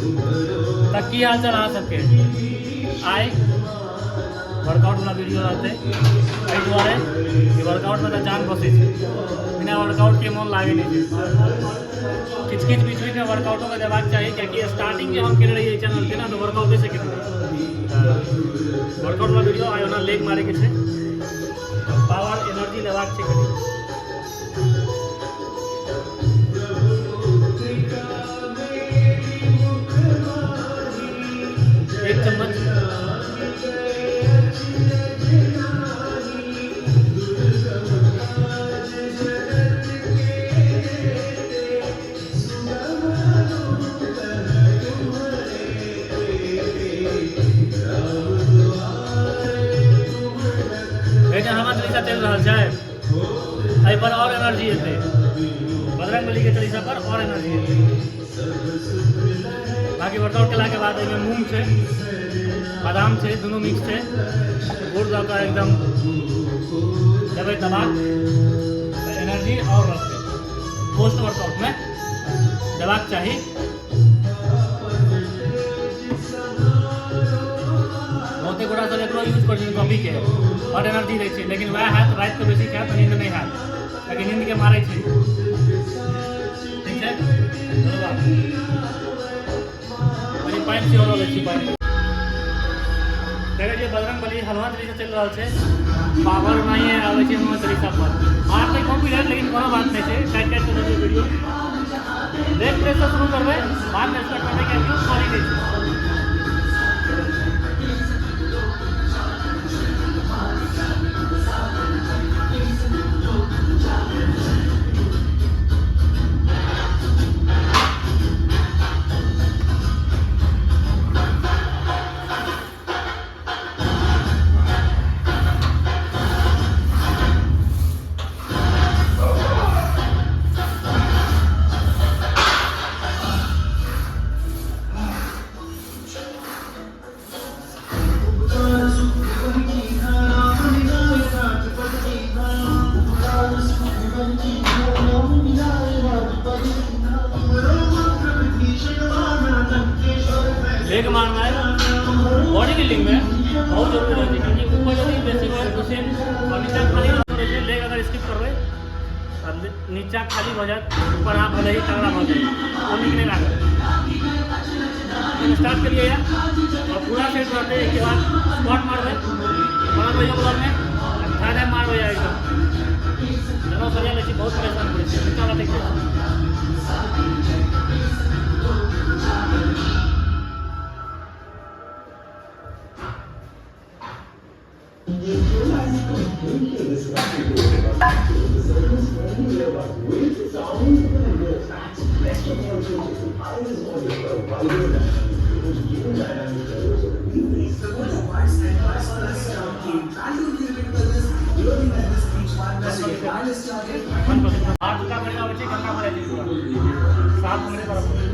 तऽ की हाल चाल अहाँ सबके। आइ वर्कआउट वाला वीडियो रहतै, एहि दुआरे कि वर्कआउटमे तऽ जान बसै छै, बिना वर्कआउटके मोन लागै नहि छै। किछु किछु बीच बीचमे वर्कआउटोके देबाक चाही, कियाकि स्टार्टिंग जे हम केने रहियै चैनलके ने, तऽ वर्कआउटेसँ केने रहियै। वर्कआउट वाला वीडियो आइ ओना लेग मारैके छै, पावर एनर्जी लेबाक छै कनि। एक चम्मच हनुमान चालीसा चलि रहल छै, एहि पर आओर एनर्जी एतै। बजरंग बली के चालीसा पर आओर एनर्जी एतै। बाकी वर्कआउट केलाके बाद एहिमे मूँग छै, बादाम छै, दुनू मिक्स छै, गुड़ दऽ कऽ एकदम देबै दबा तऽ एनर्जी आओर रहतै। पोस्ट वर्कआउटमे देबाक चाही। बहुते गोटा सब एकरो यूज करै छै कॉफीके, बड एनर्जी दै छै, लेकिन वएह हैत रातिके बेसी खायब तऽ नींद नहि हैत, कियाकि नींदके मारै छै। ठीक छै, धन्यवाद। कनि पानि सेहो लऽ लै छी। पानि देखै छियै, बजरंग बली हनुमान चालीसा चलि रहल छै, पावर नहि आबै छै हनुमान चालीसा पर। मारतै कॉपीराइट, लेकिन कोनो बात नहि छै, काटि काटि कऽ देबै वीडियो। लेग प्रेस से शुरू करबै, बादमे स्टार्ट करबै, कियाकि ओ खाली नहि छै। लेग मारनाइ बॉडी बिल्डिंग में बहुत जरूरी रहै छै, क्योंकि ऊपर यदि बेसी भऽ जायत तऽ सेम और नीचा खाली रहै छै। लेग अगर स्किप करबै तऽ नीचा खाली भऽ जायत, ऊपर अहाँ भले ही तगड़ा भऽ जायत, ओ नीक नहि लागत। स्टार्ट केलियै यऽ और पूरा सेट रहतै। एहिके बाद स्क्वाट मारबै, बनल रहियौ ब्लॉगमे। ठाढ़े मारबै एकदम, जनौ सरिया लै छी, बहुत परेशान करै छै, नीचा लटकि जाइ छै। हाथ जूता बढ़िया आबै छै, गंदा भऽ जाइ छै पूरा, साफ हमरे करऽ पड़ै।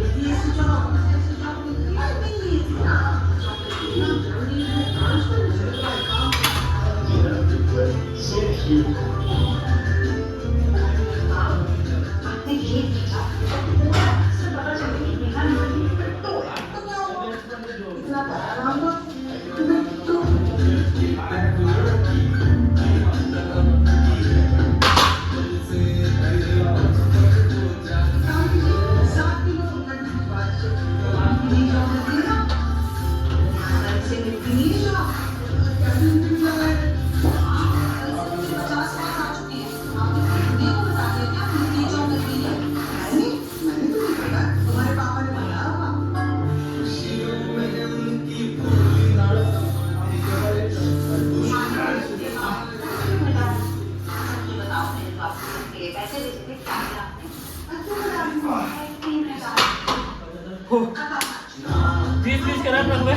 20-20 के रैप रखबै,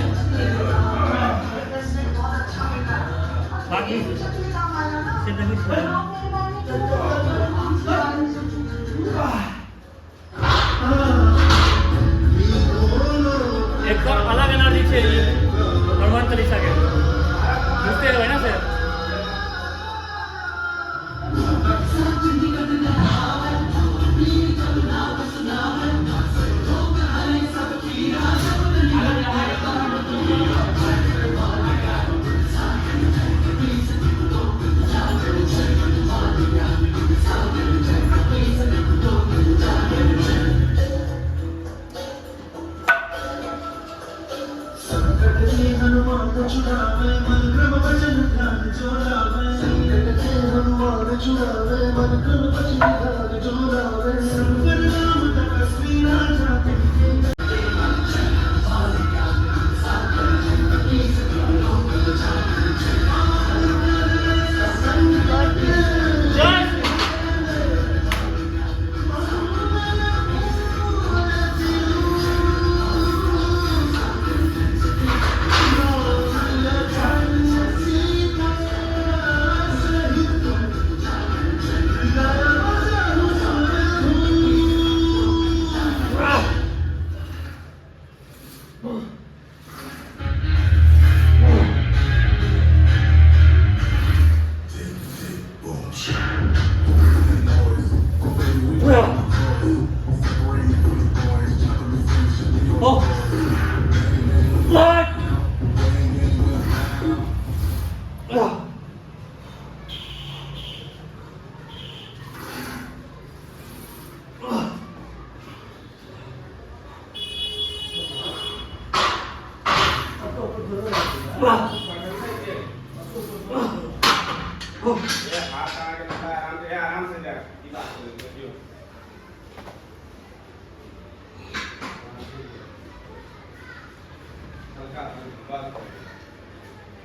बाकी से देखै छियै। एकदम अलग एनर्जी छै ई हनुमान चालीसा के, बुझते हेबै ना से।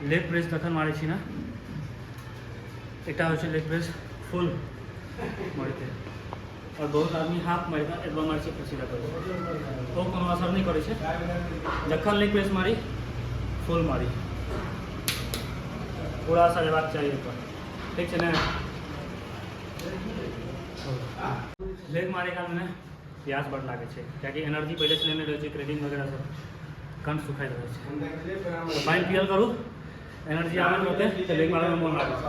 लेग प्रेस तखन मारै छी ने, एकटा होइ छै लेग प्रेस फुल मारिते, आओर बहुत आदमी हाफ मारि कऽ एतबा मारै छै, फेर सीधा करै छै, ओ कोनो असर नहि करै छै। जखन लेग प्रेस मारी फुल मारी, पूरा असर हेबाक चाही एकर, ठीक छै ने? लेग मारै कालमे ने प्यास बड लागै छै, कियाकि एनर्जी पहिलेसँ लेने रहै छै, क्रेडिंग वगैरह सब, कंठ सुखाइत रहै छै। पानि पियल करू, एनर्जी आबैत रहतै तऽ लेग मारैमे मोन लागै छै।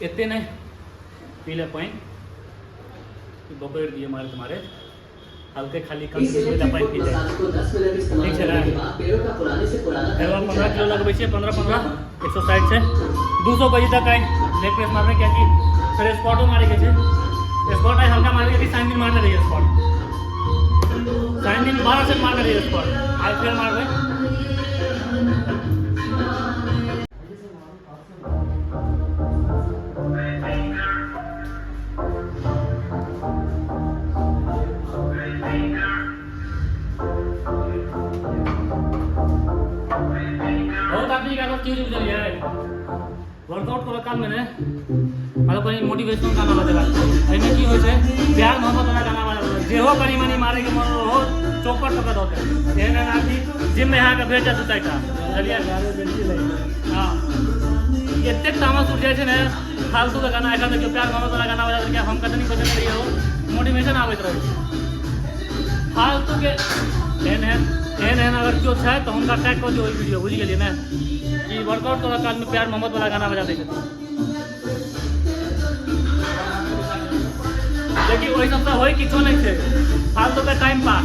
एते नहि पी ले पानि, बकरि दिए मारैत मारैत हल्के खाली कम इस इलेक्ट्रिक पानि फुट पी जाइ। मसाज को 10 मिनट इस्तेमाल ठीक है करने ना? के बाद पैरों का पुराने से पुराना एगो दर्द भी 15 चला किलो जाता लगबै है। छियै, 15 15 160 छै, 200 बजे तक आइ लेग प्रेस मारबै, कियाकि फेर स्क्वाटो मारैके छै। स्क्वाट आइ हल्का मारबै, कियाकि शनि दिन मारने रहियै स्क्वाट, शनि दिन 12 सेट मारने रहियै स्क्वाट, आइ फेर मारबै। बहुत आदमीके आदत की होइ छै बुझलियै, वर्कआउट करऽ कालमे ने मतलब कनि मोटिवेशनल गाना बजेबाक चाही। एहिमे की होइ छै, प्यार मोहब्बत वाला गाना बजेबाक, जेहो कनि मनि मारैके मन ओहो चौपट कऽ दऽ देत। एहन एहन आदमी जिममे अहाँके भेट जायत दू चारिटा, बुझलियै? हँ, एतेक तामस उठि जाइ छै ने फालतूके गाना। एखन देखियौ प्यार मोहब्बत वाला गाना बजा देलकै, हम कतनी बजेने रहियै, ओ मोटिवेशन आबैत रहै छै फालतूके। एहन एहन एहन एहन अगर केओ छथि तऽ हुनका टैग कऽ दियौ ओहि वीडियो, बुझि गेलियै ने, कि वर्कआउट करऽ कालमे प्यार मोहब्बत वाला गाना बजा दै छथिन। लेकिन ओहि सबसँ होइ किछो नहि छै, फालतूके टाइम पास।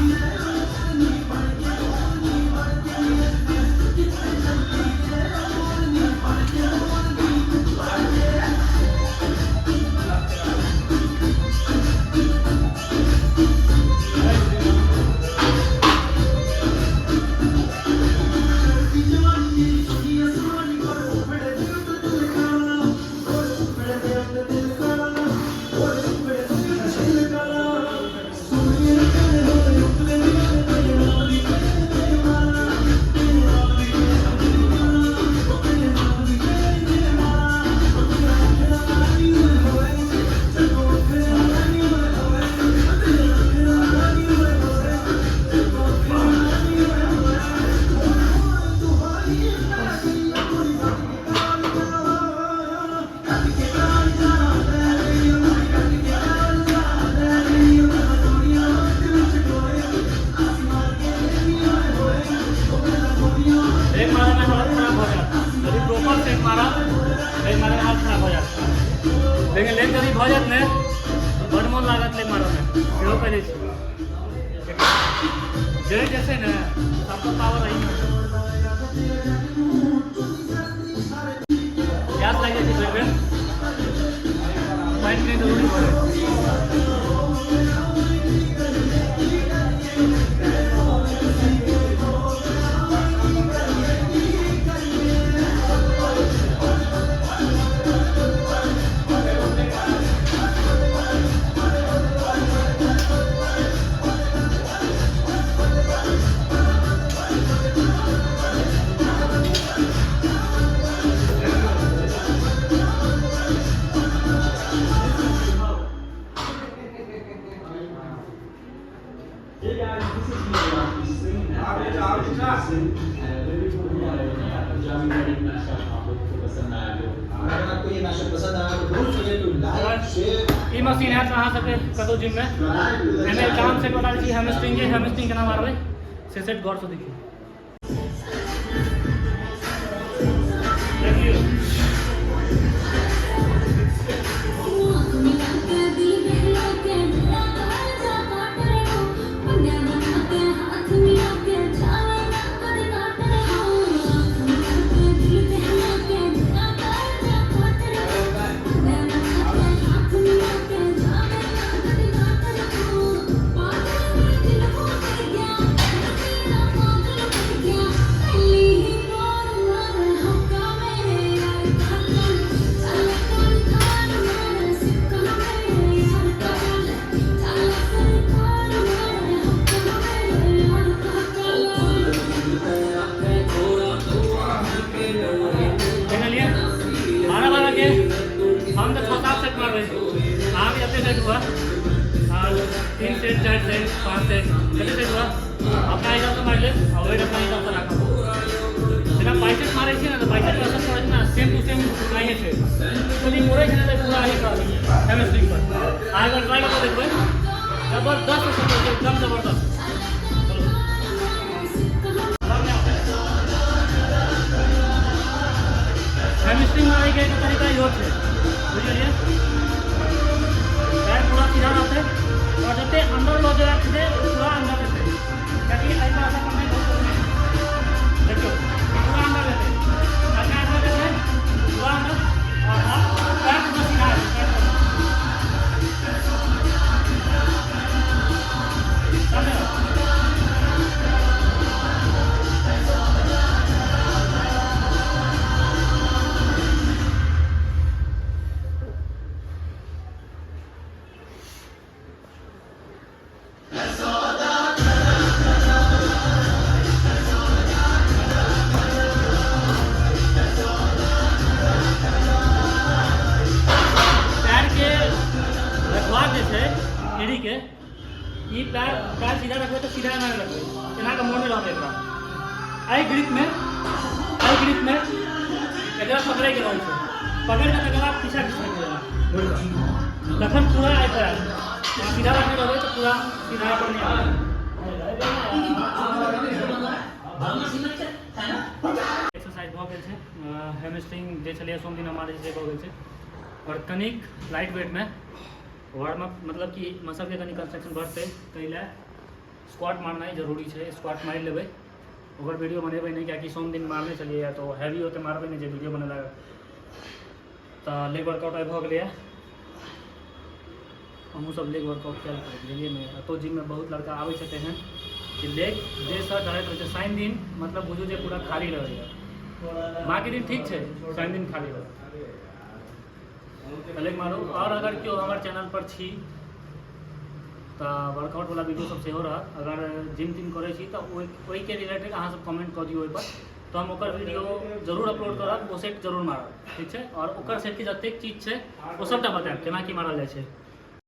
एक मारामे हालत खराब भऽ जायत, यदि प्रॉपर सेट मारब एक मारामे हालत खराब भऽ जायत, लेकिन लेग यदि भऽ जायत ने बड मोन लागत लेग मारऽमे, सेहो कहि दै छी। जे जे छै ने सबके पावर एहिमे छै। प्यास लागि जाइ छै बेर बेर, पानि पीनाइ जरूरी भऽ जाइ छै। Hey guys, this is me Rafi Singh and I'm a very cool Punjabi wedding mashup आप लोगों को पसंद आया तो अगर आपको ये मैशअप पसंद आया तो don't forget to like, share E machine हैत अहाँ सबके कतौ जिममे। एहिमे काम सेट बता दै छी हैमस्ट्रिंग के, हैमस्ट्रिंग केना मारबै से सेट गौरसँ देखियौ। देखियौ देखलियै 12-12 के हम तऽ 6-7 सेट मारबै, अहाँके जते सेट हुआ, और 3 सेट 4 सेट 5 सेट जते सेट हुआ अपना हिसाबसँ मारि लेब आ वेट अपना हिसाबसँ राखब। जेना बाइसेप्स मारै छियै ने तऽ बाइसेप्स असर पड़ै छै ने, सेम टू सेम ओनाहिए छै, खाली मोड़ै छै ने तऽ पूरा अही पर हैमस्ट्रिंग पर। अहाँ अगर ट्राई कऽ कऽ देखबै, जबरदस्त असर पड़ै छै, एकदम जबरदस्त। चलू हैमस्ट्रिंग मारैके एगो तरीका इहो छै, बुझलियै? पैर पूरा सीधा रहतै और जते अंदर लऽ जेबाक छै पूरा अंदर जेतै, कियाकि एहि पर असर पड़नाइ बहुत जरूरी छै। देखियौ पूरा अंदर जेतै, अपना अंदर जेतै पूरा अंदर, और आब पैर पूरा सीधा हेतै, पैर पूरा। सामने आओ। पैरके रखबाक जे छै एड़ीके, ई पैर पैर सीधा रखबै तऽ सीधा एना रखबै, एना कऽ मोड़ने रहतै एकरा। एहि ग्रिपमे एकरा पकड़ैके रहै छै, पकड़ि कऽ तकर बाद पीछा खिसकैके रहै घुरि कऽ, तखन पूरा एहि पर आयत। अहाँ सीधा रखने रहबै तऽ पूरा सीधा पर नहि आयत। एक्सरसाइज भऽ गेल छै, हैमस्ट्रिंग जे छलैए सोम दिन मारै से भऽ गेल छै, आओर कनिक लाइट वेटमे वार्म अप, मतलब कि मसलके कनि कंस्ट्रक्शन बढ़तै ताहि लए स्क्वाट मारनाइ जरूरी छै। स्क्वाट मारि लेबै, ओकर वीडियो बनेबै नहि, कियाकि सोम दिन मारने छलियै तऽ हैवी ओते मारबै नहि जे वीडियो बनेला। तऽ लेग वर्कआउट आइ भऽ गेलैए। हमहूँ सब लेग वर्कआउट कयल करबै, बुझलियै ने? एतौ जिममे बहुत लड़का आबै छै तेहन कि लेग देहसँ डरैत रहै छै। शनि दिन मतलब बुझू जे पूरा खाली रहैए, बाँकी दिन ठीक छै, शनि दिन खाली रहै। तऽ लेग मारू। आओर अगर केओ हमर चैनल पर छी तऽ वर्कआउट वाला वीडियो सब सेहो रहत। अगर जिम तिम करै छी तऽ ओहिके रिलेटेड अहाँ सब कमेंट कऽ दियौ ओहिपर, तऽ हम ओकर वीडियो जरूर अपलोड करब, ओ सेट जरूर मारब, ठीक छै? आओर ओकर सेटके जतेक चीज छै ओ सबटा बतायब केना की मारल जाइ छै।